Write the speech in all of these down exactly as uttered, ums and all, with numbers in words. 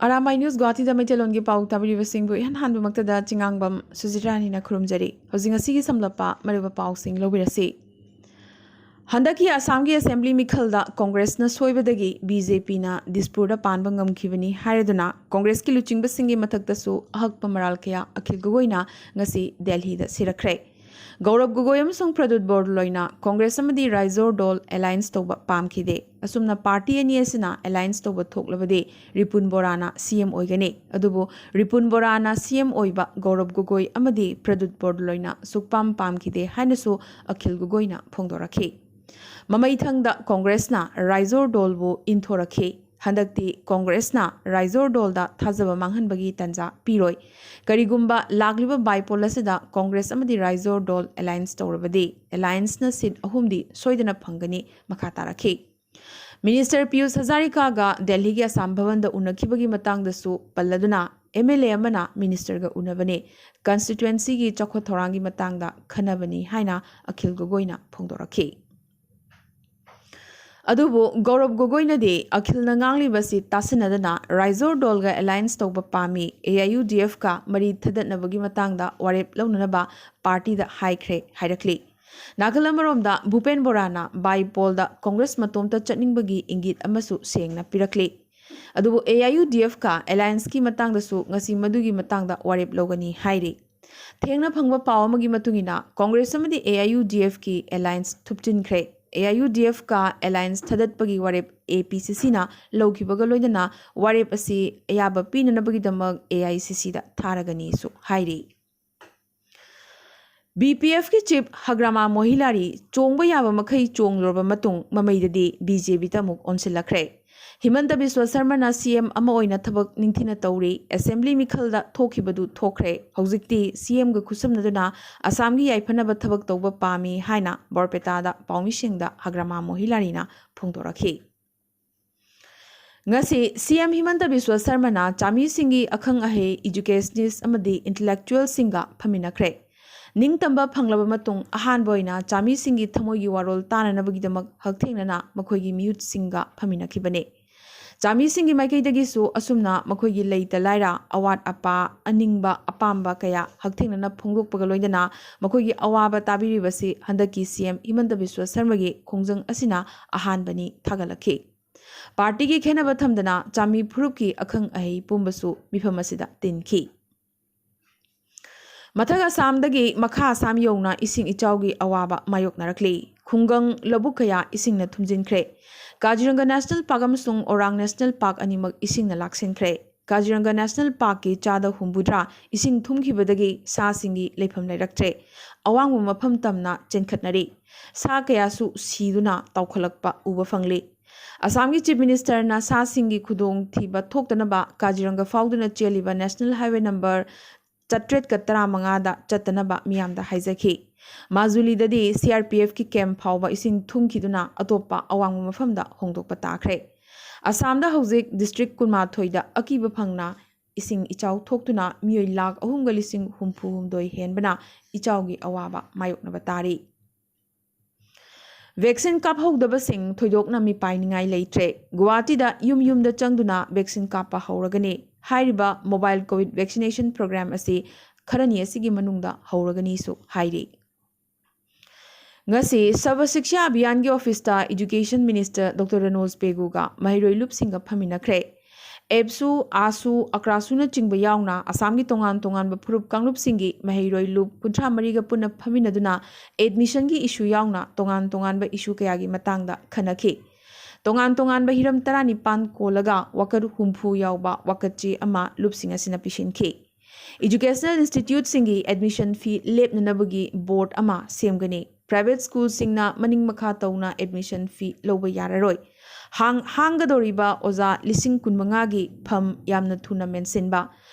ꯑꯔꯥꯃꯥꯏ news ꯒꯨꯋꯥꯍꯥꯇꯤꯗ ꯃꯩꯇꯩꯂꯣꯟꯒꯤ ꯄꯥꯎ ꯇꯥꯕꯤꯔꯤꯕꯁꯤꯡꯕꯨ ꯏꯍꯥꯟ ꯍꯥꯟꯕꯃꯛꯇꯗ ꯆꯤꯉꯥꯡꯕꯝ ꯁꯨꯖꯤꯇ꯭ꯔꯥꯅꯤꯅ ꯈꯨꯔꯨꯝꯖꯔꯤ꯫ ꯍꯧꯖꯤꯛ ꯉꯁꯤꯒꯤ ꯁꯝꯂꯞꯄ ꯃꯔꯨꯑꯣꯏꯕ ꯄꯥꯎꯁꯤꯡ ꯂꯧꯕꯤꯔꯁꯤ꯫ ꯍꯟꯗꯛꯀꯤ ꯑꯁꯥꯝꯒꯤ ꯑꯦꯁꯦꯝꯕ꯭ꯂꯤ ꯃꯤꯈꯜꯗ ꯀꯣꯡꯒ꯭ꯔꯦꯁꯅ ꯁꯣꯏꯕꯗꯒꯤ ꯕꯤ ꯖꯦ ꯄꯤꯅ ꯗꯤꯁꯄꯨꯔꯗ ꯄꯥꯟꯕ ꯉꯝꯈꯤꯕꯅꯤ ꯍꯥꯏꯔꯗꯨꯅ ꯀꯣꯡꯒ꯭ꯔꯦꯁꯀꯤ ꯂꯨꯆꯤꯡꯕꯁꯤꯡꯒꯤ ꯃꯊꯛꯇꯁꯨ ꯑꯍꯛꯄ ꯃꯔꯥꯜ ꯀꯌꯥ ꯑꯈꯤꯜ ꯒꯣꯒꯣꯏꯅ ꯉꯁꯤ ꯗꯦꯜꯍꯤꯗ ꯁꯤꯔꯛꯈ꯭ꯔꯦ꯫ ꯒꯧꯔꯕ ꯒꯣꯒꯣꯏ ꯑꯃꯁꯨꯡ ꯄ꯭ꯔꯗꯨꯠ ꯕꯣꯔꯗꯣꯂꯣꯏꯅ ꯀꯣꯡꯒ꯭ꯔꯦꯁ ꯑꯃꯗꯤ ꯔꯥꯏꯖꯣꯔ ꯗꯣꯜ ꯑꯦꯂꯥꯏꯟꯁ ꯇꯧꯕ ꯄꯥꯝꯈꯤꯗꯦ꯫ ꯑꯁꯨꯝꯅ ꯄꯥꯔꯇꯤ ꯑꯅꯤ ꯑꯁꯤꯅ ꯑꯦꯂꯥꯏꯟꯁ ꯇꯧꯕ ꯊꯣꯛꯂꯕꯗꯤ ꯔꯤꯄꯨꯟ ꯕꯣꯔꯥꯅ ꯁꯤ ꯑꯦꯝ ꯑꯣꯏꯒꯅꯤ꯫ ꯑꯗꯨꯕꯨ ꯔꯤꯄꯨꯟ ꯕꯣꯔꯥꯅ ꯁꯤ ꯑꯦꯝ ꯑꯣꯏꯕ ꯒꯧꯔꯕ ꯒꯣꯒꯣꯏ ꯑꯃꯗꯤ ꯄ꯭ꯔꯗꯨꯠ ꯕꯣꯔꯗꯣꯂꯣꯏꯅ ꯁꯨꯛꯄꯥꯝ ꯄꯥꯝꯈꯤꯗꯦ ꯍꯥꯏꯅꯁꯨ ꯑꯈꯤꯜ ꯒꯣꯒꯣꯏꯅ ꯐꯣꯡꯗꯣꯔꯛꯈꯤ꯫ ꯃꯃꯩꯊꯪꯗ ꯀꯣꯡꯒ꯭ꯔꯦꯁꯅ ꯔꯥꯏꯖꯣꯔ ꯗꯣꯜꯕꯨ ꯏꯟꯊꯣꯔꯛꯈꯤ꯫ ꯍꯟꯗꯛꯇꯤ ꯀꯣꯡꯒ꯭ꯔꯦꯁꯅ ꯔꯥꯏꯖꯣꯔ ꯗꯣꯜꯗ ꯊꯥꯖꯕ ꯃꯥꯡꯍꯟꯕꯒꯤ ꯇꯥꯟꯖꯥ ꯄꯤꯔꯣꯏ꯫ ꯀꯔꯤꯒꯨꯝꯕ ꯂꯥꯛꯂꯤꯕ ꯕꯥꯏꯄꯣꯜ ꯑꯁꯤꯗ ꯀꯣꯡꯒ꯭ꯔꯦꯁ ꯑꯃꯗꯤ ꯔꯥꯏꯖꯣꯔ ꯗꯣꯜ ꯑꯦꯂꯥꯏꯟꯁ ꯇꯧꯔꯕꯗꯤ ꯑꯦꯂꯥꯏꯟꯁꯅ ꯁꯤꯠ ꯑꯍꯨꯝꯗꯤ ꯁꯣꯏꯗꯅ ꯐꯪꯒꯅꯤ ꯃꯈꯥ ꯇꯥꯔꯛꯈꯤ꯫ ꯃꯤꯅꯤꯁꯇꯔ ꯄꯤꯌꯨꯁ ꯍꯖꯥꯔꯤꯀꯥꯒ ꯗꯦꯜꯍꯤꯒꯤ ꯑꯁꯥꯝ ꯚꯕꯟꯗ ꯎꯅꯈꯤꯕꯒꯤ ꯃꯇꯥꯡꯗꯁꯨ ꯄꯜꯂꯗꯨꯅ ꯑꯦꯝ ꯑꯦꯜ ꯑꯦ ꯑꯃꯅ ꯃꯤꯅꯤꯁꯇꯔꯒ ꯎꯅꯕꯅꯤ, ꯀꯟꯁꯇꯤꯇ꯭ꯋꯦꯟꯁꯤꯒꯤ ꯆꯥꯎꯈꯠ ꯊꯧꯔꯥꯡꯒꯤ ꯃꯇꯥꯡꯗ ꯈꯟꯅꯕꯅꯤ ꯍꯥꯏꯅ ꯑꯈꯤꯜ ꯒꯣꯒꯣꯏꯅ ꯐꯣꯡꯗꯣꯔꯛꯈꯤ꯫ ꯑꯗꯨꯕꯨ ꯒꯧꯔꯕ ꯒꯣꯒꯣꯏꯅꯗꯤ ꯑꯈꯤꯜꯅ ꯉꯥꯡꯂꯤꯕꯁꯤ ꯇꯥꯁꯤꯟꯅꯗꯅ ꯔꯥꯏꯖꯣꯔ ꯗꯣꯜꯒ ꯑꯦꯂꯥꯏꯟꯁ ꯇꯧꯕ ꯄꯥꯝꯃꯤ, ꯑꯦ ꯑꯥꯏ ꯌꯨ ꯗꯤ ꯑꯦꯐꯀ ꯃꯔꯤ ꯊꯗꯠꯅꯕꯒꯤ ꯃꯇꯥꯡꯗ ꯋꯥꯔꯦꯞ ꯂꯧꯅꯅꯕ ꯄꯥꯔꯇꯤꯗ ꯍꯥꯏꯈ꯭ꯔꯦ ꯍꯥꯏꯔꯛꯂꯤ꯫ ꯅꯥꯀꯜ ꯑꯃꯔꯣꯝꯗ ꯚꯨꯄꯦꯟ ꯕꯣꯔꯥꯅ ꯕꯥꯏ ꯄꯣꯜꯗ ꯀꯣꯡꯒ꯭ꯔꯦꯁ ꯃꯇꯣꯝꯇ ꯆꯠꯅꯤꯡꯕꯒꯤ ꯏꯪꯒꯤꯠ ꯑꯃꯁꯨ ꯁꯦꯡꯅ ꯄꯤꯔꯛꯂꯤ꯫ ꯑꯗꯨꯕꯨ ꯑꯦ ꯑꯥꯏ ꯌꯨ ꯗꯤ ꯑꯦꯐꯀ ꯑꯦꯂꯥꯏꯟꯁꯀꯤ ꯃꯇꯥꯡꯗꯁꯨ ꯉꯁꯤ ꯃꯗꯨꯒꯤ ꯃꯇꯥꯡꯗ ꯋꯥꯔꯦꯞ ꯂꯧꯒꯅꯤ ꯍꯥꯏꯔꯤ꯫ ꯊꯦꯡꯅ ꯐꯪꯕ ꯄꯥꯎ ꯑꯃꯒꯤ ꯃꯇꯨꯡ ꯏꯟꯅ ꯀꯣꯡꯒ꯭ꯔꯦꯁ ꯑꯃꯗꯤ ꯑꯦ ꯑꯥꯏ ꯌꯨ ꯗꯤ ꯑꯦꯐꯀꯤ ꯑꯦꯂꯥꯏꯟꯁ ꯊꯨꯞꯆꯤꯟꯈ꯭ꯔꯦ꯫ ꯑꯦ ꯑꯥꯏ ꯌꯨ ꯗꯤ ꯑꯦꯐꯀ ꯑꯦꯂꯥꯏꯟꯁ ꯊꯗꯠꯄꯒꯤ ꯋꯥꯔꯦꯞ ꯑꯦ ꯄꯤ ꯁꯤ ꯁꯤꯅ ꯂꯧꯈꯤꯕꯒ ꯂꯣꯏꯅꯅ ꯋꯥꯔꯦꯞ ꯑꯁꯤ ꯑꯌꯥꯕ ꯄꯤꯅꯅꯕꯒꯤꯗꯃꯛ ꯑꯦ ꯑꯥꯏ ꯁꯤ ꯁꯤꯗ ꯊꯥꯔꯒꯅꯤꯁꯨ ꯍꯥꯏꯔꯤ꯫ ꯕꯤ ꯄꯤ ꯑꯦꯐꯀꯤ ꯆꯤꯐ ꯍꯒ꯭ꯔꯥꯃꯥ ꯃꯣꯍꯤꯂꯥꯔꯤ ꯆꯣꯡꯕ ꯌꯥꯕ ꯃꯈꯩ ꯆꯣꯡꯂꯨꯔꯕ ꯃꯇꯨꯡ ꯃꯃꯩꯗꯗꯤ ꯕꯤ ꯖꯦ ꯄꯤꯗ ꯑꯃꯨꯛ ꯑꯣꯟꯁꯤꯜꯂꯛꯈ꯭ꯔꯦ꯫ ꯍꯤꯃꯟꯇ ꯕꯤꯁ꯭ꯋ ꯁꯔꯃꯅ ꯁꯤ ꯑꯦꯝ ꯑꯃ ꯑꯣꯏꯅ ꯊꯕꯛ ꯅꯤꯡꯊꯤꯅ ꯇꯧꯔꯤ, ꯑꯦꯁꯦꯝꯕ꯭ꯂꯤ ꯃꯤꯈꯜꯗ ꯊꯣꯛꯈꯤꯕꯗꯨ ꯊꯣꯛꯈ꯭ꯔꯦ, ꯍꯧꯖꯤꯛꯇꯤ ꯁꯤ ꯑꯦꯝꯒ ꯈꯨꯠꯁꯝꯅꯗꯨꯅ ꯑꯁꯥꯝꯒꯤ ꯌꯥꯏꯐꯅꯕ ꯊꯕꯛ ꯇꯧꯕ ꯄꯥꯝꯃꯤ ꯍꯥꯏꯅ ꯕꯣꯔꯄꯦꯇꯥꯗ ꯄꯥꯎꯃꯤꯁꯤꯡꯗ ꯍꯒ꯭ꯔꯥꯃꯥ ꯃꯣꯍꯤꯂꯥꯔꯤꯅ ꯐꯣꯡꯗꯣꯔꯛꯈꯤ꯫ ꯉꯁꯤ ꯁꯤ ꯑꯦꯝ ꯍꯤꯃꯟꯇ ꯕꯤꯁ꯭ꯋ ꯁꯔꯃꯅ ꯆꯥꯃꯤꯁꯤꯡꯒꯤ ꯑꯈꯪ ꯑꯍꯩ, ꯏꯗꯨꯀꯦꯁꯅꯤꯁ ꯑꯃꯗꯤ ꯏꯟꯇꯦꯂꯦꯛꯆꯨꯋꯦꯜꯁꯤꯡꯒ ꯐꯝꯃꯤꯟꯅꯈ꯭ꯔꯦ꯫ ꯅꯤꯡꯇꯝꯕ ꯐꯪꯂꯕ ꯃꯇꯨꯡ ꯑꯍꯥꯟꯕ ꯑꯣꯏꯅ ꯆꯥꯃꯤꯁꯤꯡꯒꯤ ꯊꯃꯣꯏꯒꯤ ꯋꯥꯔꯣꯜ ꯇꯥꯅꯅꯕꯒꯤꯗꯃꯛ ꯍꯛꯊꯦꯡꯅꯅ ꯃꯈꯣꯏꯒꯤ ꯃꯤꯍꯨꯠꯁꯤꯡꯒ ꯐꯝꯃꯤꯟꯅꯈꯤꯕꯅꯤ꯫ ꯆꯥꯃꯤꯁꯤꯡꯒꯤ ꯃꯥꯏꯀꯩꯗꯒꯤꯁꯨ ꯑꯁꯨꯝꯅ ꯃꯈꯣꯏꯒꯤ ꯂꯩꯇ ꯂꯥꯏꯔ, ꯑꯋꯥꯠ ꯑꯄꯥ, ꯑꯅꯤꯡꯕ ꯑꯄꯥꯝꯕ ꯀꯌꯥ ꯍꯛꯊꯦꯡꯅꯅ ꯐꯣꯡꯗꯣꯛꯄꯒ ꯂꯣꯏꯅꯅ ꯃꯈꯣꯏꯒꯤ ꯑꯋꯥꯕ ꯇꯥꯕꯤꯔꯤꯕꯁꯤ ꯍꯟꯗꯛꯀꯤ ꯁꯤ ꯑꯦꯝ ꯍꯤꯃꯟꯇ ꯕꯤꯁ꯭ꯋ ꯁꯔꯃꯒꯤ ꯈꯣꯡꯖꯪ ꯑꯁꯤꯅ ꯑꯍꯥꯟꯕꯅꯤ ꯊꯥꯒꯠꯂꯛꯈꯤ꯫ ꯄꯥꯔꯇꯤꯒꯤ ꯈꯦꯟꯅꯕ ꯊꯝꯗꯅ ꯆꯥꯃꯤ ꯐꯨꯔꯨꯞꯀꯤ ꯑꯈꯪ ꯑꯍꯩ ꯄꯨꯝꯕꯁꯨ ꯃꯤꯐꯝ ꯑꯁꯤꯗ ꯇꯤꯟꯈꯤ꯫ ꯃꯊꯛ ꯑꯁꯥꯝꯗꯒꯤ ꯃꯈꯥ ꯑꯁꯥꯝ ꯌꯧꯅ ꯏꯁꯤꯡ ꯏꯆꯥꯎꯒꯤ ꯑꯋꯥꯕ ꯃꯥꯌꯣꯛꯅꯔꯛꯂꯤ꯫ ꯈꯨꯡꯒꯪ ꯂꯧꯕꯨꯛ ꯀꯌꯥ ꯏꯁꯤꯡꯅ ꯊꯨꯝꯖꯤꯟꯈ꯭ꯔꯦ꯫ ꯀꯥꯖꯤꯔꯪꯒ ꯅꯦꯁꯅꯦꯜ ꯄꯥꯔꯛ ꯑꯃꯁꯨꯡ ꯑꯣꯔꯥꯡ ꯅꯦꯁꯅꯦꯜ ꯄꯥꯔꯛ ꯑꯅꯤꯃꯛ ꯏꯁꯤꯡꯅ ꯂꯥꯛꯁꯤꯟꯈ꯭ꯔꯦ꯫ ꯀꯥꯖꯤꯔꯪꯒ ꯅꯦꯁꯅꯦꯜ ꯄꯥꯔꯛꯀꯤ ꯆꯥꯗ ꯍꯨꯝꯐꯨꯇꯔꯥ ꯏꯁꯤꯡ ꯊꯨꯝꯈꯤꯕꯗꯒꯤ ꯁꯥꯁꯤꯡꯒꯤ ꯂꯩꯐꯝ ꯂꯩꯔꯛꯇ꯭ꯔꯦ꯫ ꯑꯋꯥꯡꯕ ꯃꯐꯝ ꯇꯝꯅ ꯆꯦꯟꯈꯠꯅꯔꯤ꯫ ꯁꯥ ꯀꯌꯥꯁꯨ ꯁꯤꯗꯨꯅ ꯇꯥꯎꯈꯠꯂꯛꯄ ꯎꯕ ꯐꯪꯂꯤ꯫ ꯑꯁꯥꯝꯒꯤ ꯆꯤꯐ ꯃꯤꯅꯤꯁꯇꯔꯅ ꯁꯥꯁꯤꯡꯒꯤ ꯈꯨꯗꯣꯡꯊꯤꯕ ꯊꯣꯛꯇꯅꯕ ꯀꯥꯖꯤꯔꯪꯒ ꯐꯥꯎꯗꯨꯅ ꯆꯦꯜꯂꯤꯕ ꯅꯦꯁꯅꯦꯜ ꯍꯥꯏꯋꯦ ꯅꯝꯕꯔ ꯆꯥꯇ꯭ꯔꯦꯠꯀ ꯇꯔꯥꯃꯉꯥꯗ ꯆꯠꯇꯅꯕ ꯃꯤꯌꯥꯝꯗ ꯍꯥꯏꯖꯈꯤ꯫ ꯃꯥꯖꯨꯂꯤꯗꯗꯤ ꯁꯤ ꯑꯥꯔ ꯄꯤ ꯑꯦꯐꯀꯤ ꯀꯦꯝꯞ ꯐꯥꯎꯕ ꯏꯁꯤꯡ ꯊꯨꯝꯈꯤꯗꯨꯅ ꯑꯇꯣꯞꯄ ꯑꯋꯥꯡꯕ ꯃꯐꯝꯗ ꯍꯣꯡꯗꯣꯛꯄ ꯇꯥꯈ꯭ꯔꯦ꯫ ꯑꯁꯥꯝꯗ ꯍꯧꯖꯤꯛ ꯗꯤꯁꯇ꯭ꯔꯤꯛ ꯀꯨꯟꯃꯥꯊꯣꯏꯗ ꯑꯀꯤꯕ ꯐꯪꯅ ꯏꯁꯤꯡ ꯏꯆꯥꯎ ꯊꯣꯛꯇꯨꯅ ꯃꯤꯑꯣꯏ ꯂꯥꯈ ꯑꯍꯨꯝꯒ ꯂꯤꯁꯤꯡ ꯍꯨꯝꯐꯨ ꯍꯨꯝꯗꯣꯏ ꯍꯦꯟꯕꯅ ꯏꯆꯥꯎꯒꯤ ꯑꯋꯥꯕ ꯃꯥꯌꯣꯛꯅꯕ ꯇꯥꯔꯤ꯫ ꯚꯦꯛꯁꯤꯟ ꯀꯥꯞꯍꯧꯗꯕꯁꯤꯡ ꯊꯣꯏꯗꯣꯛꯅ ꯃꯤꯄꯥꯏꯅꯤꯡꯉꯥꯏ ꯂꯩꯇ꯭ꯔꯦ꯫ ꯒꯨꯋꯥꯍꯥꯇꯤꯗ ꯌꯨꯝ ꯌꯨꯝꯗ ꯆꯪꯗꯨꯅ ꯚꯦꯛꯁꯤꯟ ꯀꯥꯞꯄ ꯍꯧꯔꯒꯅꯤ꯫ ꯍꯥꯏꯔꯤꯕ ꯃꯣꯕꯥꯏꯜ ꯀꯣꯚꯤꯗ ꯚꯦꯛꯁꯤꯅꯦꯁꯟ ꯄ꯭ꯔꯣꯒ꯭ꯔꯥꯝ ꯑꯁꯤ ꯈꯔꯅꯤ ꯑꯁꯤꯒꯤ ꯃꯅꯨꯡꯗ ꯍꯧꯔꯒꯅꯤꯁꯨ ꯍꯥꯏꯔꯤ꯫ ꯉꯁꯤ ꯁꯔꯕ ꯁꯤꯛꯁꯥ ꯑꯚꯤꯌꯥꯟꯒꯤ ꯑꯣꯐꯤꯁꯇ ꯏꯗꯨꯀꯦꯁꯟ ꯃꯤꯅꯤꯁꯇꯔ ꯗꯣꯛꯇꯔ ꯔꯅꯣꯖ ꯄꯦꯒꯨꯒ ꯃꯍꯩꯔꯣꯏ ꯂꯨꯞꯁꯤꯡꯒ ꯐꯝꯃꯤꯟꯅꯈ꯭ꯔꯦ꯫ ꯑꯦꯞꯁꯨ, ꯑꯥꯁꯨ, ꯑꯀ꯭ꯔꯥꯁꯨꯅꯆꯤꯡꯕ ꯌꯥꯎꯅ ꯑꯁꯥꯝꯒꯤ ꯇꯣꯉꯥꯟ ꯇꯣꯉꯥꯟꯕ ꯐꯨꯔꯨꯞ ꯀꯥꯡꯂꯨꯞꯁꯤꯡꯒꯤ ꯃꯍꯩꯔꯣꯏ ꯂꯨꯞ ꯀꯨꯟꯊ꯭ꯔꯥ ꯃꯔꯤꯒ ꯄꯨꯟꯅ ꯐꯝꯃꯤꯟꯅꯗꯨꯅ ꯑꯦꯗꯃꯤꯁꯟꯒꯤ ꯏꯁꯨ ꯌꯥꯎꯅ ꯇꯣꯉꯥꯟ ꯇꯣꯉꯥꯟꯕ ꯏꯁꯨ ꯀꯌꯥꯒꯤ ꯃꯇꯥꯡꯗ ꯈꯟꯅꯈꯤ꯫ ꯇꯣꯉꯥꯟ ꯇꯣꯉꯥꯟꯕ ꯍꯤꯔꯝ ꯇꯔꯥꯅꯤꯄꯥꯟ ꯀꯣꯜꯂꯒ ꯋꯥꯀꯠ ꯍꯨꯝꯐꯨ ꯌꯥꯎꯕ ꯋꯥꯀꯠ ꯆꯦ ꯑꯃ ꯂꯨꯞꯁꯤꯡ ꯑꯁꯤꯅ ꯄꯤꯁꯤꯟꯈꯤ꯫ ꯏꯗꯨꯀꯦꯁꯅꯦꯜ ꯏꯟꯁꯇꯤꯇ꯭ꯌꯨꯠꯁꯤꯡꯒꯤ ꯑꯦꯗꯃꯤꯁꯟ ꯐꯤ ꯂꯦꯞꯅꯅꯕꯒꯤ ꯕꯣꯔꯗ ꯑꯃ ꯁꯦꯝꯒꯅꯤ꯫ ꯄ꯭ꯔꯥꯏꯚꯦꯠ ꯁ꯭ꯀꯨꯜꯁꯤꯡꯅ ꯃꯅꯤꯡ ꯃꯈꯥ ꯇꯧꯅ ꯑꯦꯗꯃꯤꯁꯟ ꯐꯤ ꯂꯧꯕ ꯌꯥꯔꯔꯣꯏ꯫ ꯍꯥꯡ-, ꯍꯥꯡꯒꯗꯧꯔꯤꯕ ꯑꯣꯖꯥ ꯂꯤꯁꯤꯡ ꯀꯨꯟꯃꯉꯥꯒꯤ ꯐꯝ ꯌꯥꯝꯅ ꯊꯨꯅ ꯃꯦꯟꯁꯤꯟꯕ꯫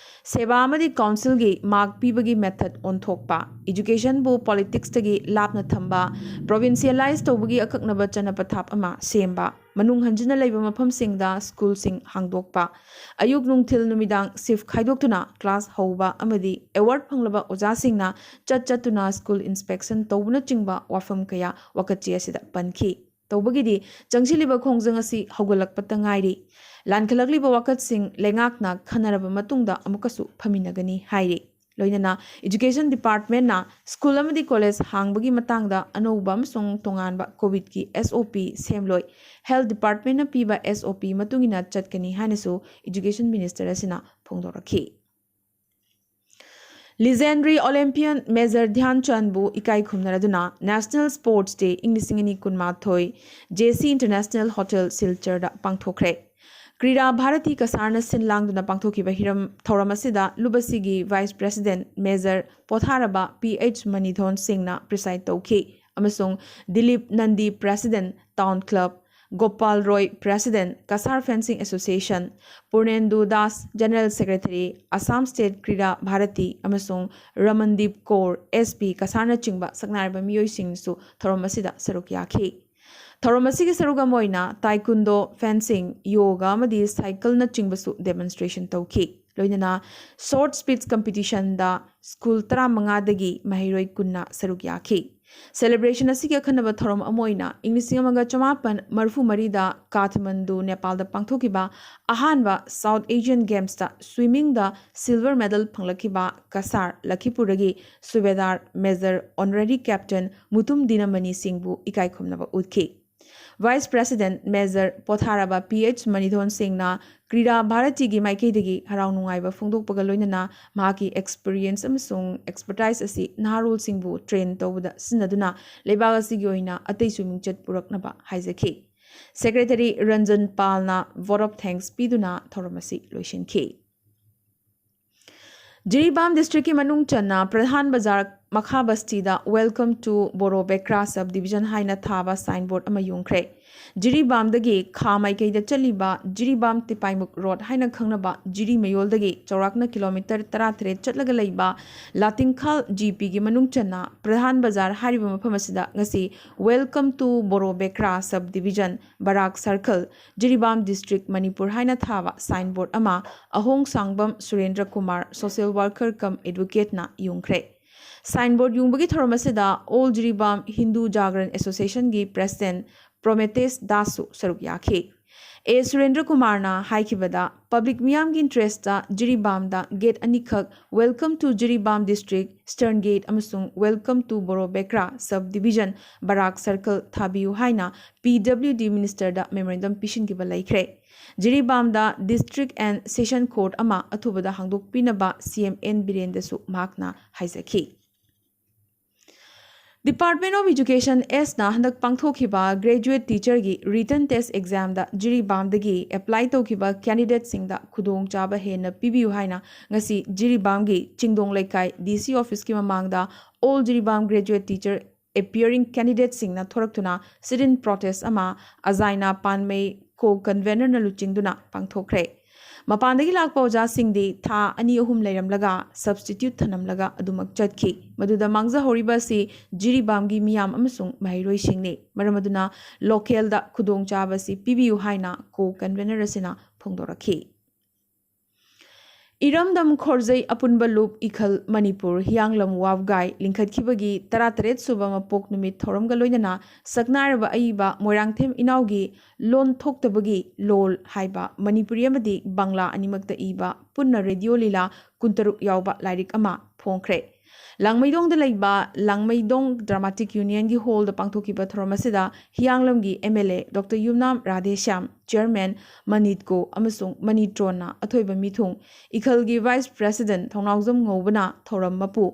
ꯁꯦꯕꯥ ꯑꯃꯗꯤ ꯀꯥꯎꯟꯁꯤꯜꯒꯤ ꯃꯥꯔꯛ ꯄꯤꯕꯒꯤ ꯃꯦꯊꯗ ꯑꯣꯟꯊꯣꯛꯄ꯫ ꯏꯗꯨꯀꯦꯁꯟꯕꯨ ꯄꯣꯂꯤꯇꯤꯛꯁꯇꯒꯤ ꯂꯥꯞꯅ ꯊꯝꯕ꯫ ꯄ꯭ꯔꯣꯚꯤꯟꯁꯤꯌꯦꯂꯥꯏꯖ ꯇꯧꯕꯒꯤ ꯑꯀꯛꯅꯕ ꯆꯠꯅ ꯄꯊꯥꯞ ꯑꯃ ꯁꯦꯝꯕ꯫ ꯃꯅꯨꯡ ꯍꯟꯖꯤꯟꯅ ꯂꯩꯕ ꯃꯐꯝꯁꯤꯡꯗ ꯁ꯭ꯀꯨꯜꯁꯤꯡ ꯍꯥꯡꯗꯣꯛꯄ꯫ ꯑꯌꯨꯛ, ꯅꯨꯡꯊꯤꯜ, ꯅꯨꯃꯤꯗꯥꯡ ꯁꯤꯐ ꯈꯥꯏꯗꯣꯛꯇꯨꯅ ꯀ꯭ꯂꯥꯁ ꯍꯧꯕ ꯑꯃꯗꯤ ꯑꯦꯋꯥꯔꯗ ꯐꯪꯂꯕ ꯑꯣꯖꯥꯁꯤꯡꯅ ꯆꯠ ꯆꯠꯇꯨꯅ ꯁ꯭ꯀꯨꯜ ꯏꯟꯁꯄꯦꯛꯁꯟ ꯇꯧꯕꯅꯆꯤꯡꯕ ꯋꯥꯐꯝ ꯀꯌꯥ ꯋꯥꯀꯠ ꯆꯦ ꯑꯁꯤꯗ ꯄꯟꯈꯤ꯫ ꯇꯧꯕꯒꯤꯗꯤ ꯆꯪꯁꯤꯜꯂꯤꯕ ꯈꯣꯡꯖꯪ ꯑꯁꯤ ꯍꯧꯒꯠꯂꯛꯄꯇ ꯉꯥꯏꯔꯤ꯫ ꯂꯥꯟꯈꯠꯂꯛꯂꯤꯕ ꯋꯥꯀꯠꯁꯤꯡ ꯂꯩꯉꯥꯛꯅ ꯈꯟꯅꯔꯕ ꯃꯇꯨꯡꯗ ꯑꯃꯨꯛꯀꯁꯨ ꯐꯝꯃꯤꯟꯅꯒꯅꯤ ꯍꯥꯏꯔꯤ꯫ ꯂꯣꯏꯅꯅ Education Departmentꯅ ꯁ꯭ꯀꯨꯜ ꯑꯃꯗꯤ ꯀꯣꯂꯦꯖ ꯍꯥꯡꯕꯒꯤ ꯃꯇꯥꯡꯗ ꯑꯅꯧꯕ ꯑꯃꯁꯨꯡ ꯇꯣꯉꯥꯟꯕ ꯀꯣꯚꯤꯗꯀꯤ S O P ꯁꯦꯝꯂꯣꯏ꯫ Health Departmentꯅ ꯄꯤꯕ S O P ꯃꯇꯨꯡ ꯏꯟꯅ ꯆꯠꯀꯅꯤ ꯍꯥꯏꯅꯁꯨ Education Minister ꯑꯁꯤꯅ ꯐꯣꯡꯗꯣꯔꯛꯈꯤ꯫ Legendary Olympian Major ꯙ꯭ꯌꯥꯟ ꯆꯟꯕꯨ ꯏꯀꯥꯏ ꯈꯨꯝꯅꯔꯗꯨꯅ National Sports Day ꯏꯪ ꯂꯤꯁꯤꯡ ꯑꯅꯤ ꯀꯨꯟꯃꯥꯊꯣꯏ J C International Hotel ꯁꯤꯜꯆꯔꯗ ꯄꯥꯡꯊꯣꯛꯈ꯭ꯔꯦ꯫ ꯀ꯭ꯔꯤꯔꯥ ꯚꯥꯔꯇꯤ ꯀꯁꯥꯔꯅ ꯁꯤꯟ ꯂꯥꯡꯗꯨꯅ ꯄꯥꯡꯊꯣꯛꯈꯤꯕ ꯍꯤꯔꯝ ꯊꯧꯔꯝ ꯑꯁꯤꯗ ꯂꯨꯕꯁꯤꯒꯤ Vice President Major ꯄꯣꯊꯥꯔꯕ P H ꯃꯅꯤꯊꯣꯟ ꯁꯤꯡꯅ preside ꯇꯧꯈꯤ ꯑꯃꯁꯨꯡ ꯗꯤꯂꯤꯞ ꯅꯟꯗꯤ, President, Town Club, ꯒꯣꯄꯥꯜ ꯔꯣꯏ, President, Kasar Fencing Association, ꯄꯨꯔꯅꯦꯟꯗꯨ Das, General Secretary, Assam State ꯀ꯭ꯔꯤꯔꯥ ꯚꯥꯔꯇꯤ ꯑꯃꯁꯨꯡ ꯔꯃꯟꯗꯤꯞ ꯀꯧꯔ, S P ꯀꯁꯥꯔꯅꯆꯤꯡꯕ ꯁꯛꯅꯥꯏꯔꯕ ꯃꯤꯑꯣꯏꯁꯤꯡꯁꯨ ꯊꯧꯔꯝ ꯑꯁꯤꯗ ꯁꯔꯨꯛ ꯌꯥꯈꯤ꯫ ꯊꯧꯔꯝ ꯑꯁꯤꯒꯤ ꯁꯔꯨꯛ ꯑꯃ ꯑꯣꯏꯅ taekwondo, fencing, yoga ꯑꯃꯗꯤ cycleꯅꯆꯤꯡꯕꯁꯨ demonstration ꯇꯧꯈꯤ꯫ ꯂꯣꯏꯅꯅ short speech competitionꯗ ꯁ꯭ꯀꯨꯜ ꯇꯔꯥꯃꯉꯥꯗꯒꯤ ꯃꯍꯩꯔꯣꯏ ꯀꯨꯟꯅ ꯁꯔꯨꯛ ꯌꯥꯈꯤ꯫ Celebration ꯑꯁꯤꯒꯤ ꯑꯈꯟꯅꯕ ꯊꯧꯔꯝ ꯑꯃ ꯑꯣꯏꯅ ꯏꯪ ꯂꯤꯁꯤꯡ ꯑꯃꯒ ꯆꯃꯥꯄꯟ ꯃꯔꯤꯐꯨ ꯃꯔꯤꯗ ꯀꯥꯊꯃꯟꯗꯨ, ꯅꯦꯄꯥꯜꯗ ꯄꯥꯡꯊꯣꯛꯈꯤꯕ ꯑꯍꯥꯟꯕ South Asian Gamesꯇ swimmingꯗ silver medal ꯐꯪꯂꯛꯈꯤꯕ Cachar ꯂꯈꯤꯄꯨꯔꯗꯒꯤ ꯁꯨꯕꯦꯗꯥꯔ Major Honorary Captain Mutum ꯗꯤꯅꯃꯅꯤ ꯁꯤꯡꯕꯨ ꯏꯀꯥꯏ ꯈꯨꯝꯅꯕ ꯎꯠꯈꯤ꯫ Vice President Major ꯄꯣꯊꯥꯔꯕ P H ꯃꯅꯤꯊꯣꯟ ꯁꯤꯡꯅ ꯀ꯭ꯔꯤꯔꯥ ꯚꯥꯔꯇꯤꯒꯤ ꯃꯥꯏꯀꯩꯗꯒꯤ ꯍꯔꯥꯎ ꯅꯨꯡꯉꯥꯏꯕ ꯐꯣꯡꯗꯣꯛꯄꯒ ꯂꯣꯏꯅꯅ ꯃꯍꯥꯛꯀꯤ experience ꯑꯃꯁꯨꯡ expertise ꯑꯁꯤ ꯅꯍꯥꯔꯣꯜꯁꯤꯡꯕꯨ train ꯇꯧꯕꯗ ꯁꯤꯖꯤꯟꯅꯗꯨꯅ ꯂꯩꯕꯥꯛ ꯑꯁꯤꯒꯤ ꯑꯣꯏꯅ ꯑꯇꯩꯁꯨ ꯃꯤꯡꯆꯠ ꯄꯨꯔꯛꯅꯕ ꯍꯥꯏꯖꯈꯤ꯫ Secretary Ranjan ꯄꯥꯜꯅ vote of thanks ꯄꯤꯗꯨꯅ ꯊꯧꯔꯝ ꯑꯁꯤ ꯂꯣꯏꯁꯤꯟꯈꯤ꯫ ꯖꯤꯔꯤꯕꯥꯝ districtꯀꯤ ꯃꯅꯨꯡ ꯆꯟꯅ ꯄ꯭ꯔꯙꯥꯟ ꯕꯖꯥꯔ ꯃꯈꯥ ꯕꯁꯇꯤꯗ Welcome to Boro Bekra Sub Division ꯍꯥꯏꯅ ꯊꯥꯕ signboard ꯑꯃ ꯌꯨꯡꯈ꯭ꯔꯦ꯫ ꯖꯤꯔꯤꯕꯥꯝꯗꯒꯤ ꯈꯥ ꯃꯥꯏꯀꯩꯗ ꯆꯠꯂꯤꯕ ꯖꯤꯔꯤꯕꯥꯝ ꯇꯤꯄꯥꯏꯃꯨꯛ road ꯍꯥꯏꯅ ꯈꯪꯅꯕ ꯖꯤꯔꯤ ꯃꯌꯣꯜꯗꯒꯤ ꯆꯥꯎꯔꯥꯛꯅ kilometre ꯇꯔꯥꯇꯔꯦꯠ ꯆꯠꯂꯒ ꯂꯩꯕ ꯂꯥꯇꯤꯡꯈꯥꯜ G Pꯒꯤ ꯃꯅꯨꯡ ꯆꯟꯅ ꯄ꯭ꯔꯙꯥꯟ ꯕꯖꯥꯔ ꯍꯥꯏꯔꯤꯕ ꯃꯐꯝ ꯑꯁꯤꯗ ꯉꯁꯤ Welcome to Boro Bekra Sub Division, Barak Circle, Jiribam district, Manipur ꯍꯥꯏꯅ ꯊꯥꯕ signboard ꯑꯃ ꯑꯍꯣꯡ ꯁꯥꯡꯕꯝ ꯁꯨꯔꯦꯟꯗ꯭ꯔ Kumar, social worker cum advocateꯅ ꯌꯨꯡꯈ꯭ꯔꯦ꯫ Signboard ꯌꯨꯡꯕꯒꯤ ꯊꯧꯔꯝ ꯑꯁꯤꯗ All Jiribam Hindu Jagran Associationꯒꯤ President ꯄ꯭ꯔꯣꯃꯦꯇꯦꯁ ꯗꯥꯁꯁꯨ ꯁꯔꯨꯛ ꯌꯥꯈꯤ꯫ ꯑꯦ ꯁꯨꯔꯦꯟꯗ꯭ꯔ ꯀꯨꯃꯥꯔꯅ ꯍꯥꯏꯈꯤꯕꯗ, ꯄꯕ꯭ꯂꯤꯛ ꯃꯤꯌꯥꯝꯒꯤ ꯏꯟꯇꯔꯦꯁꯇ ꯖꯤꯔꯤꯕꯥꯝꯗ ꯒꯦꯠ ꯑꯅꯤꯈꯛ, Welcome to Jiribam District Eastern Gate ꯑꯃꯁꯨꯡ Welcome to Borobekra Sub Division, Barak Circle ꯊꯥꯕꯤꯌꯨ ꯍꯥꯏꯅ ꯄꯤ ꯗꯕ꯭ꯂꯤꯎ ꯗꯤ ꯃꯤꯅꯤꯁꯇꯔꯗ ꯃꯦꯃꯣꯔꯦꯟꯗꯝ ꯄꯤꯁꯤꯟꯈꯤꯕ ꯂꯩꯈ꯭ꯔꯦ꯫ ꯖꯤꯔꯤꯕꯥꯝꯗ District and Session Court ꯑꯃ ꯑꯊꯨꯕꯗ ꯍꯥꯡꯗꯣꯛꯄꯤꯅꯕ ꯁꯤ ꯑꯦꯝ ꯑꯦꯟ ꯕꯤꯔꯦꯟꯗꯁꯨ ꯃꯍꯥꯛꯅ ꯍꯥꯏꯖꯈꯤ꯫ Department of Education ꯑꯦꯁꯅ ꯍꯟꯗꯛ ꯄꯥꯡꯊꯣꯛꯈꯤꯕ Graduate Teacherꯒꯤ Written Test Examꯗ ꯖꯤꯔꯤꯕꯥꯝꯗꯒꯤ ꯑꯦꯄ꯭ꯂꯥꯏ ꯇꯧꯈꯤꯕ ꯀꯦꯟꯗꯤꯗꯦꯠꯁꯤꯡꯗ ꯈꯨꯗꯣꯡꯆꯥꯕ ꯍꯦꯟꯅ ꯄꯤꯕꯤꯌꯨ ꯍꯥꯏꯅ ꯉꯁꯤ ꯖꯤꯔꯤꯕꯥꯝꯒꯤ ꯆꯤꯡꯗꯣꯡ ꯂꯩꯀꯥꯏ ꯗꯤ ꯁꯤ ꯑꯣꯐꯤꯁꯀꯤ ꯃꯃꯥꯡꯗ All Jiribam Graduate Teacher Appearing Candidatesꯁꯤꯡꯅ ꯊꯣꯔꯛꯇꯨꯅ sit-in protest ꯑꯃ ꯑꯖꯥꯏꯅꯥ ꯄꯥꯟꯃꯩ ꯀꯣ ꯀꯟꯚꯦꯅꯔꯅ ꯂꯨꯆꯤꯡꯗꯨꯅ ꯄꯥꯡꯊꯣꯛꯈ꯭ꯔꯦ꯫ ꯃꯄꯥꯟꯗꯒꯤ ꯂꯥꯛꯄ ꯑꯣꯖꯥꯁꯤꯡꯗꯤ ꯊꯥ ꯑꯅꯤ ꯑꯍꯨꯝ ꯂꯩꯔꯝꯂꯒ substitute ꯊꯅꯝꯂꯒ ꯑꯗꯨꯃꯛ ꯆꯠꯈꯤ꯫ ꯃꯗꯨꯗ ꯃꯥꯡꯖꯍꯧꯔꯤꯕ ꯑꯁꯤ ꯖꯤꯔꯤꯕꯥꯝꯒꯤ ꯃꯤꯌꯥꯝ ꯑꯃꯁꯨꯡ ꯃꯍꯩꯔꯣꯏꯁꯤꯡꯅꯤ꯫ ꯃꯔꯝ ꯑꯗꯨꯅ ꯂꯣꯀꯦꯜꯗ ꯈꯨꯗꯣꯡꯆꯥꯕ ꯑꯁꯤ ꯄꯤꯕꯤꯌꯨ ꯍꯥꯏꯅ ꯀꯣ ꯀꯟꯚꯦꯅꯔ ꯑꯁꯤꯅ ꯐꯣꯡꯗꯣꯔꯛꯈꯤ꯫ ꯏꯔꯝꯗꯝ ꯈꯣꯔꯖꯩ ꯑꯄꯨꯟꯕ ꯂꯨꯞ ꯏꯈꯜ ꯃꯅꯤꯄꯨꯔ ꯍꯤꯌꯥꯡꯂꯝ ꯋꯥꯕꯒꯥꯏ ꯂꯤꯡꯈꯠꯈꯤꯕꯒꯤ ꯇꯔꯥꯇꯔꯦꯠ ꯁꯨꯕ ꯃꯄꯣꯛ ꯅꯨꯃꯤꯠ ꯊꯧꯔꯝꯒ ꯂꯣꯏꯅꯅ ꯁꯛꯅꯥꯏꯔꯕ ꯑꯏꯕ ꯃꯣꯏꯔꯥꯡꯊꯦꯝ ꯏꯅꯥꯎꯒꯤ ꯂꯣꯟ ꯊꯣꯛꯇꯕꯒꯤ ꯂꯣꯜ ꯍꯥꯏꯕ ꯃꯅꯤꯄꯨꯔꯤ ꯑꯃꯗꯤ ꯕꯪꯂꯥ ꯑꯅꯤꯃꯛꯇ ꯏꯕ ꯄꯨꯟꯅ ꯔꯦꯗꯤꯑꯣ ꯂꯤꯂꯥ ꯀꯨꯟꯇꯔꯨꯛ ꯌꯥꯎꯕ ꯂꯥꯏꯔꯤꯛ ꯑꯃ ꯐꯣꯡꯈ꯭ꯔꯦ꯫ ꯂꯥꯡꯃꯩꯗꯣꯡꯗ ꯂꯩꯕ ꯂꯥꯡꯃꯩꯗꯣꯡ ꯗ꯭ꯔꯃꯥꯇꯤꯛ ꯌꯨꯅꯤꯌꯟꯒꯤ ꯍꯣꯜꯗ ꯄꯥꯡꯊꯣꯛꯈꯤꯕ ꯊꯧꯔꯝ ꯑꯁꯤꯗ ꯍꯤꯌꯥꯡꯂꯝꯒꯤ M L A doctor Yumnam Radheshyam, chairman ꯃꯅꯤꯠꯀꯣ ꯑꯃꯁꯨꯡ ꯃꯅꯤꯇ꯭ꯔꯣꯟꯅ ꯑꯊꯣꯏꯕ ꯃꯤꯊꯨꯡ, ꯏꯈꯜꯒꯤ ꯚꯥꯏꯁ ꯄ꯭ꯔꯦꯁꯤꯗꯦꯟꯠ ꯊꯧꯅꯥꯎꯖꯝ ꯉꯧꯕꯅ ꯊꯧꯔꯝ ꯃꯄꯨ,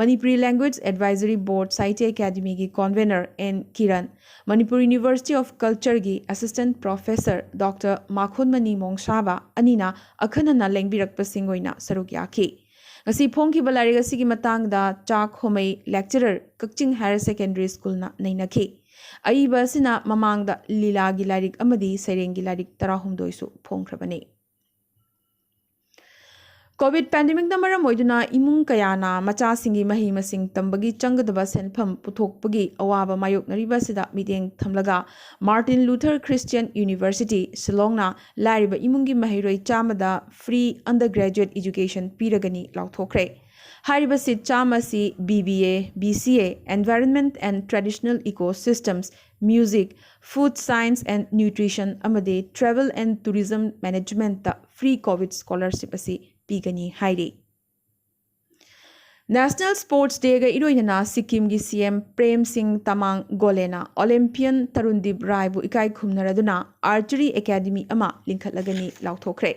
Manipuri Language Advisory Board Sahitya ꯑꯦꯀꯥꯗꯃꯤꯒꯤ convener N Kiran, Manipur University of ꯀꯜꯆꯔꯒꯤ assistant professor doctor Makhonmani Mongsaba ꯑꯅꯤꯅ ꯑꯈꯟꯅꯅ ꯂꯦꯡꯕꯤꯔꯛꯄꯁꯤꯡ ꯑꯣꯏꯅ ꯁꯔꯨꯛ ꯌꯥꯈꯤ꯫ ꯉꯁꯤ ꯐꯣꯡꯈꯤꯕ ꯂꯥꯏꯔꯤꯛ ꯑꯁꯤꯒꯤ ꯃꯇꯥꯡꯗ ꯆꯥꯛ ꯍꯣꯃꯩ ꯂꯦꯛꯆꯔꯔ ꯀꯛꯆꯤꯡ ꯍꯥꯌꯔ ꯁꯦꯀꯦꯟꯗꯔꯤ ꯁ꯭ꯀꯨꯜꯅ ꯅꯩꯅꯈꯤ꯫ ꯑꯏꯕ ꯑꯁꯤꯅ ꯃꯃꯥꯡꯗ ꯂꯤꯂꯥꯒꯤ ꯂꯥꯏꯔꯤꯛ ꯑꯃꯗꯤ ꯁꯩꯔꯦꯡꯒꯤ ꯂꯥꯏꯔꯤꯛ ꯇꯔꯥꯍꯨꯝꯗꯣꯏꯁꯨ ꯐꯣꯡꯈ꯭ꯔꯕꯅꯤ꯫ ꯀꯣꯚꯤꯗ ꯄꯦꯟꯗꯦꯃꯤꯛꯅ ꯃꯔꯝ ꯑꯣꯏꯗꯨꯅ ꯏꯃꯨꯡ ꯀꯌꯥꯅ ꯃꯆꯥꯁꯤꯡꯒꯤ ꯃꯍꯩ ꯃꯁꯤꯡ ꯇꯝꯕꯒꯤ ꯆꯪꯒꯗꯕ ꯁꯦꯟꯐꯝ ꯄꯨꯊꯣꯛꯄꯒꯤ ꯑꯋꯥꯕ ꯃꯥꯌꯣꯛꯅꯔꯤꯕ ꯑꯁꯤꯗ ꯃꯤꯠꯌꯦꯡ ꯊꯝꯂꯒ ꯃꯥꯔꯇꯤꯟ ꯂꯨꯊꯔ ꯈ꯭ꯔꯤꯁꯇꯤꯌꯟ ꯌꯨꯅꯤꯚꯔꯁꯤꯇꯤ ꯁꯤꯂꯣꯡꯅ ꯂꯥꯏꯔꯕ ꯏꯃꯨꯡꯒꯤ ꯃꯍꯩꯔꯣꯏ ꯆꯥꯝꯃꯗ free undergraduate education ꯄꯤꯔꯒꯅꯤ ꯂꯥꯎꯊꯣꯛꯈ꯭ꯔꯦ꯫ ꯍꯥꯏꯔꯤꯕ ꯁꯤꯠ ꯆꯥꯝꯃ ꯑꯁꯤ B B A, B C A, Environment and Traditional Ecosystems, Music, Food Science and Nutrition ꯑꯃꯗꯤ Travel and Tourism Managementꯇ free COVID scholarship ꯑꯁꯤ ꯄꯤꯒꯅꯤ ꯍꯥꯏꯔꯤ꯫ National Sports Dayꯒ ꯏꯔꯣꯏꯅꯅ ꯁꯤꯛꯀꯤꯝꯒꯤ C M ꯄ꯭ꯔꯦꯝ ꯁꯤꯡ ꯇꯃꯥꯡ ꯒꯣꯂꯦꯅ Olympian ꯇꯔꯨꯟꯗꯤꯞ ꯔꯥꯏꯕꯨ ꯏꯀꯥꯏ ꯈꯨꯝꯅꯔꯗꯨꯅ archery academy ꯑꯃ ꯂꯤꯡꯈꯠꯂꯒꯅꯤ ꯂꯥꯎꯊꯣꯛꯈ꯭ꯔꯦ꯫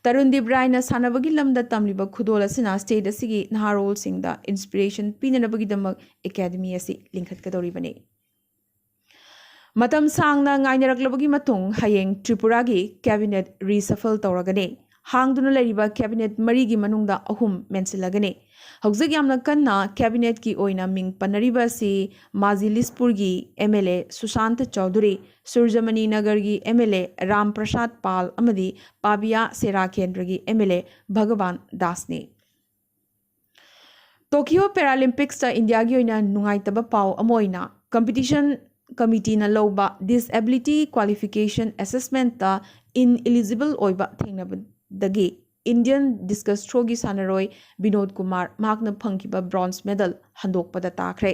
ꯇꯔꯨꯟꯗꯤꯞ ꯔꯥꯏꯅ ꯁꯥꯟꯅꯕꯒꯤ ꯂꯝꯗ ꯇꯝꯂꯤꯕ ꯈꯨꯗꯣꯜ ꯑꯁꯤꯅ state ꯑꯁꯤꯒꯤ ꯅꯍꯥꯔꯣꯜꯁꯤꯡꯗ inspiration ꯄꯤꯅꯅꯕꯒꯤꯗꯃꯛ academy ꯑꯁꯤ ꯂꯤꯡꯈꯠꯀꯗꯧꯔꯤꯕꯅꯤ꯫ ꯃꯇꯝ ꯁꯥꯡꯅ ꯉꯥꯏꯅꯔꯛꯂꯕꯒꯤ ꯃꯇꯨꯡ ꯍꯌꯦꯡ ꯇ꯭ꯔꯤꯄꯨꯔꯥꯒꯤ cabinet reshuffle ꯇꯧꯔꯒꯅꯤ꯫ ꯍꯥꯡꯗꯨꯅ ꯂꯩꯔꯤꯕ cabinet ꯃꯔꯤꯒꯤ ꯃꯅꯨꯡꯗ ꯑꯍꯨꯝ ꯃꯦꯟꯁꯤꯜꯂꯒꯅꯤ꯫ ꯍꯧꯖꯤꯛ ꯌꯥꯝꯅ ꯀꯟꯅ cabinetꯀꯤ ꯑꯣꯏꯅ ꯃꯤꯡ ꯄꯟꯅꯔꯤꯕ ꯑꯁꯤ ꯃꯥꯖꯤꯂꯤꯁꯄꯨꯔꯒꯤ M L A ꯁꯨꯁꯥꯟꯇ Chaudhuri, ꯁꯨꯔꯖꯃꯅꯤ ꯅꯒꯔꯒꯤ M L A Ram ꯄ꯭ꯔꯁꯥꯗ ꯄꯥꯜ ꯑꯃꯗꯤ ꯄꯥꯕꯤꯌꯥ ꯁꯦꯔꯥ ꯀꯦꯟꯗ꯭ꯔꯒꯤ M L A Bhagwan ꯗꯥꯁꯅꯤ꯫ Tokyo ꯄꯦꯔꯥꯂꯤꯝꯄꯤꯛꯁꯇ ꯏꯟꯗꯤꯌꯥꯒꯤ ꯑꯣꯏꯅ ꯅꯨꯡꯉꯥꯏꯇꯕ ꯄꯥꯎ ꯑꯃ ꯑꯣꯏꯅ competition committeeꯅ ꯂꯧꯕ disability qualification assessmentꯇ ineligible ꯑꯣꯏꯕ ꯊꯦꯡꯅꯕꯗꯒꯤ Indian discus throwꯒꯤ ꯁꯥꯟꯅꯔꯣꯏ ꯕꯤꯅꯣꯗ ꯀꯨꯃꯥꯔ ꯃꯍꯥꯛꯅ ꯐꯪꯈꯤꯕ bronze medal ꯍꯟꯗꯣꯛꯄꯗ ꯇꯥꯈ꯭ꯔꯦ꯫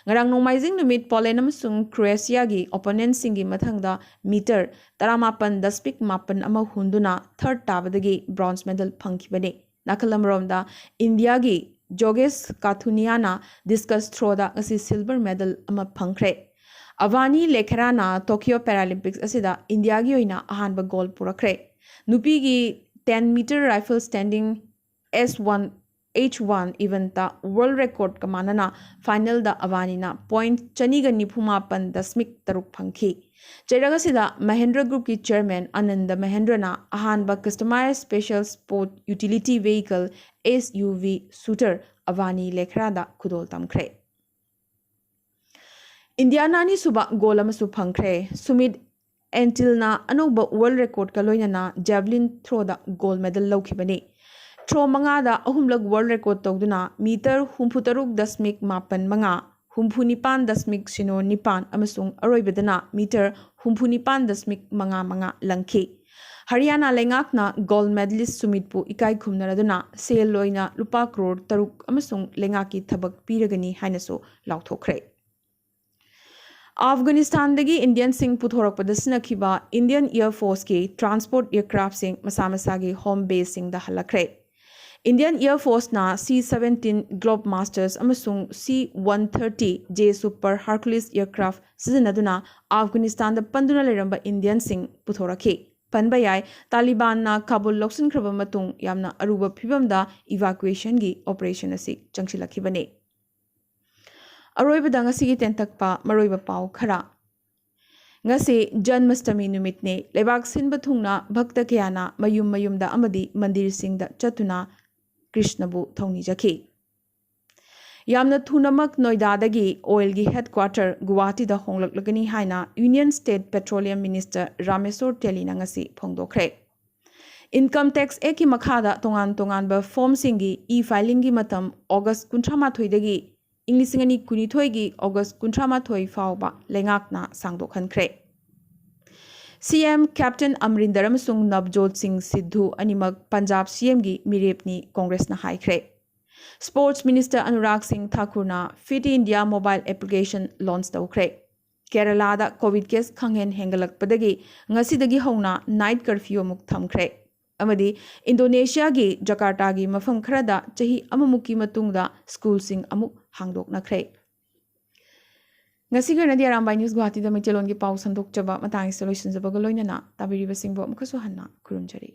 ꯉꯔꯥꯡ ꯅꯣꯡꯃꯥꯏꯖꯤꯡ ꯅꯨꯃꯤꯠ ꯄꯣꯂꯦꯟ ꯑꯃꯁꯨꯡ ꯀ꯭ꯔꯣꯑꯦꯁꯤꯌꯥꯒꯤ opponentꯁꯤꯡꯒꯤ ꯃꯊꯪꯗ meter ꯇꯔꯥꯃꯥꯄꯟ ꯗꯁꯃꯤꯛ ꯃꯥꯄꯟ ꯑꯃ ꯍꯨꯟꯗꯨꯅ third ꯇꯥꯕꯗꯒꯤ bronze medal ꯐꯪꯈꯤꯕꯅꯤ꯫ ꯅꯥꯀꯜ ꯑꯃꯔꯣꯝꯗ ꯏꯟꯗꯤꯌꯥꯒꯤ ꯖꯣꯒꯦꯁ ꯀꯥꯊꯨꯅꯤꯌꯥꯅ discus throwꯗ ꯉꯁꯤ silver medal ꯑꯃ ꯐꯪꯈ꯭ꯔꯦ꯫ ꯑꯚꯥꯅꯤ ꯂꯦꯈꯦꯔꯥꯅ ꯇꯣꯀꯤꯌꯣ ꯄꯦꯔꯥꯂꯤꯝꯄꯤꯛꯁ ꯑꯁꯤꯗ ꯏꯟꯗꯤꯌꯥꯒꯤ ꯑꯣꯏꯅ ꯑꯍꯥꯟꯕ goal ꯄꯨꯔꯛꯈ꯭ꯔꯦ꯫ ꯅꯨꯄꯤꯒꯤ ten meter rifle standing S one H one eventꯇ world recordꯀ ꯃꯥꯟꯅꯅ finalꯗ ꯑꯚꯥꯅꯤꯅ point ꯆꯅꯤꯒ ꯅꯤꯐꯨ ꯃꯥꯄꯟ ꯗꯁꯃꯤꯛ ꯇꯔꯨꯛ ꯐꯪꯈꯤ꯫ ꯆꯩꯔꯛ ꯑꯁꯤꯗ ꯃꯍꯦꯟꯗ꯭ꯔ groupꯀꯤ chairman ꯑꯅꯟꯗ ꯃꯍꯦꯟꯗ꯭ꯔꯅ ꯑꯍꯥꯟꯕ customized special sport utility vehicle S U V scooter ꯑꯚꯥꯅꯤ ꯂꯦꯈ꯭ꯔꯥꯗ ꯈꯨꯗꯣꯜ ꯇꯝꯈ꯭ꯔꯦ꯫ ꯏꯟꯗꯤꯌꯥꯅ ꯑꯅꯤꯁꯨꯕ goal ꯑꯃꯁꯨ ꯐꯪꯈ꯭ꯔꯦ꯫ ꯁꯨꯃꯤꯠ ꯑꯦꯟꯇꯤꯜꯅ ꯑꯅꯧꯕ world recordꯀ ꯂꯣꯏꯅꯅ javelin throwꯗ gold medal ꯂꯧꯈꯤꯕꯅꯤ꯫ Throw ꯃꯉꯥꯗ ꯑꯍꯨꯝꯂꯛ world record ꯇꯧꯗꯨꯅ meter ꯍꯨꯝꯐꯨꯇꯔꯨꯛ ꯗꯁꯃꯤꯛ ꯃꯥꯄꯟ ꯃꯉꯥ, ꯍꯨꯝꯐꯨꯅꯤꯄꯥꯟ ꯗꯁꯃꯤꯛ ꯁꯤꯅꯣ ꯅꯤꯄꯥꯟ ꯑꯃꯁꯨꯡ ꯑꯔꯣꯏꯕꯗꯅ meter ꯍꯨꯝꯐꯨꯅꯤꯄꯥꯟ ꯗꯁꯃꯤꯛ ꯃꯉꯥ ꯃꯉꯥ ꯂꯪꯈꯤ꯫ ꯍꯔꯤꯌꯥꯅꯥ ꯂꯩꯉꯥꯛꯅ gold medalist ꯁꯨꯃꯤꯠꯄꯨ ꯏꯀꯥꯏ ꯈꯨꯝꯅꯔꯗꯨꯅ ꯁꯦꯜ ꯑꯣꯏꯅ ꯂꯨꯄꯥ ꯀ꯭ꯔꯣꯔ ꯇꯔꯨꯛ ꯑꯃꯁꯨꯡ ꯂꯩꯉꯥꯛꯀꯤ ꯊꯕꯛ ꯄꯤꯔꯒꯅꯤ ꯍꯥꯏꯅꯁꯨ ꯂꯥꯎꯊꯣꯛꯈ꯭ꯔꯦ꯫ ꯑꯐꯒꯥꯅꯤꯁꯇꯥꯟꯗꯒꯤ ꯏꯟꯗꯤꯌꯟꯁꯤꯡ ꯄꯨꯊꯣꯔꯛꯄꯗ ꯁꯤꯖꯤꯟꯅꯈꯤꯕ ꯏꯟꯗꯤꯌꯟ ꯑꯦꯌꯔ ꯐꯣꯔꯁꯀꯤ transport aircraftꯁꯤꯡ ꯃꯁꯥ ꯃꯁꯥꯒꯤ home baseꯁꯤꯡꯗ ꯍꯜꯂꯛꯈ꯭ꯔꯦ꯫ ꯏꯟꯗꯤꯌꯟ ꯑꯦꯌꯔ ꯐꯣꯔꯁꯅ C seventeen Globemasters ꯑꯃꯁꯨꯡ C one thirty J Super Hercules aircraft ꯁꯤꯖꯤꯟꯅꯗꯨꯅ ꯑꯐꯒꯥꯅꯤꯁꯇꯥꯟꯗ ꯄꯟꯗꯨꯅ ꯂꯩꯔꯝꯕ ꯏꯟꯗꯤꯌꯟꯁꯤꯡ ꯄꯨꯊꯣꯔꯛꯈꯤ꯫ ꯄꯟꯕ ꯌꯥꯏ, ꯇꯥꯂꯤꯕꯥꯟꯅ ꯀꯥꯕꯨꯜ ꯂꯧꯁꯤꯟꯈ꯭ꯔꯕ ꯃꯇꯨꯡ ꯌꯥꯝꯅ ꯑꯔꯨꯕ ꯐꯤꯕꯝꯗ evacuationꯒꯤ operation ꯑꯁꯤ ꯆꯪꯁꯤꯜꯂꯛꯈꯤꯕꯅꯤ꯫ ꯑꯔꯣꯏꯕꯗ ꯉꯁꯤꯒꯤ ꯇꯦꯟꯇꯛꯄ ꯃꯔꯨꯑꯣꯏꯕ ꯄꯥꯎ ꯈꯔ꯫ ꯉꯁꯤ ꯖꯟꯃꯁꯇꯃꯤ ꯅꯨꯃꯤꯠꯅꯤ꯫ ꯂꯩꯕꯥꯛ ꯁꯤꯟꯕ ꯊꯨꯡꯅ ꯚꯛꯇ ꯀꯌꯥꯅ ꯃꯌꯨꯝ ꯃꯌꯨꯝꯗ ꯑꯃꯗꯤ ꯃꯟꯗꯤꯔꯁꯤꯡꯗ ꯆꯠꯇꯨꯅ ꯀ꯭ꯔꯤꯁꯅꯕꯨ ꯊꯧꯅꯤꯖꯈꯤ꯫ ꯌꯥꯝꯅ ꯊꯨꯅꯃꯛ ꯅꯣꯏꯗꯥꯗꯒꯤ oilꯒꯤ headquarter ꯒꯨꯋꯥꯍꯥꯇꯤꯗ ꯍꯣꯡꯂꯛꯂꯒꯅꯤ ꯍꯥꯏꯅ Union State Petroleum Minister Rameshwor ꯇꯦꯂꯤꯅ ꯉꯁꯤ ꯐꯣꯡꯗꯣꯛꯈ꯭ꯔꯦ꯫ Income Tax Actꯀꯤ ꯃꯈꯥꯗ ꯇꯣꯉꯥꯟ ꯇꯣꯉꯥꯟꯕ formꯁꯤꯡꯒꯤ e-filingꯒꯤ ꯃꯇꯝ August ꯀꯨꯟꯊ꯭ꯔꯥ ꯃꯥꯊꯣꯏꯗꯒꯤ ꯏꯪ ꯂꯤꯁꯤꯡ ꯑꯅꯤ ꯀꯨꯟꯅꯤꯊꯣꯏꯒꯤ August ꯀꯨꯟꯊ꯭ꯔꯥ ꯃꯥꯊꯣꯏ ꯐꯥꯎꯕ ꯂꯩꯉꯥꯛꯅ ꯁꯥꯡꯗꯣꯛꯍꯟꯈ꯭ꯔꯦ꯫ CM Captain Amarinder ꯑꯃꯁꯨꯡ Navjot Singh Sidhu ꯑꯅꯤꯃꯛ ꯄꯟꯖꯥꯕ CMꯒꯤ ꯃꯤꯔꯦꯞꯅꯤ ꯀꯣꯡꯒ꯭ꯔꯦꯁꯅ ꯍꯥꯏꯈ꯭ꯔꯦ꯫ Sports Minister Anurag Singh Thakurꯅ Fit India mobile application launch ꯇꯧꯈ꯭ꯔꯦ꯫ ꯀꯦꯔꯂꯥꯗ COVID case ꯈꯪꯍꯦꯟ ꯍꯦꯟꯒꯠꯂꯛꯄꯗꯒꯤ ꯉꯁꯤꯗꯒꯤ ꯍꯧꯅ night curfew ꯑꯃꯨꯛ ꯊꯝꯈ꯭ꯔꯦ꯫ ꯑꯃꯗꯤ ꯏꯟꯗꯣꯅꯦꯁꯤꯌꯥꯒꯤ ꯖꯀꯥꯔꯇꯥꯒꯤ ꯃꯐꯝ ꯈꯔꯗ ꯆꯍꯤ ꯑꯃꯃꯨꯛꯀꯤ ꯃꯇꯨꯡꯗ ꯁ꯭ꯀꯨꯜꯁꯤꯡ ꯑꯃꯨꯛ ꯍꯥꯡꯗꯣꯛꯅꯈ꯭ꯔꯦ꯫ ꯉꯁꯤꯒꯤ ꯑꯣꯏꯅꯗꯤ ꯑꯔꯥꯝꯕꯥꯏ ꯅ꯭ꯌꯨꯁ ꯒꯨꯋꯥꯍꯥꯇꯤꯗ ꯃꯩꯇꯩꯂꯣꯟꯒꯤ ꯄꯥꯎ ꯁꯟꯗꯣꯛꯆꯕ ꯃꯇꯥꯡ ꯑꯁꯤꯗ ꯂꯣꯏꯁꯤꯟꯖꯕꯒ ꯂꯣꯏꯅꯅ ꯇꯥꯕꯤꯔꯤꯕꯁꯤꯡꯕꯨ ꯑꯃꯨꯛꯀꯁꯨ ꯍꯟꯅ ꯈꯨꯔꯨꯝꯖꯔꯤ꯫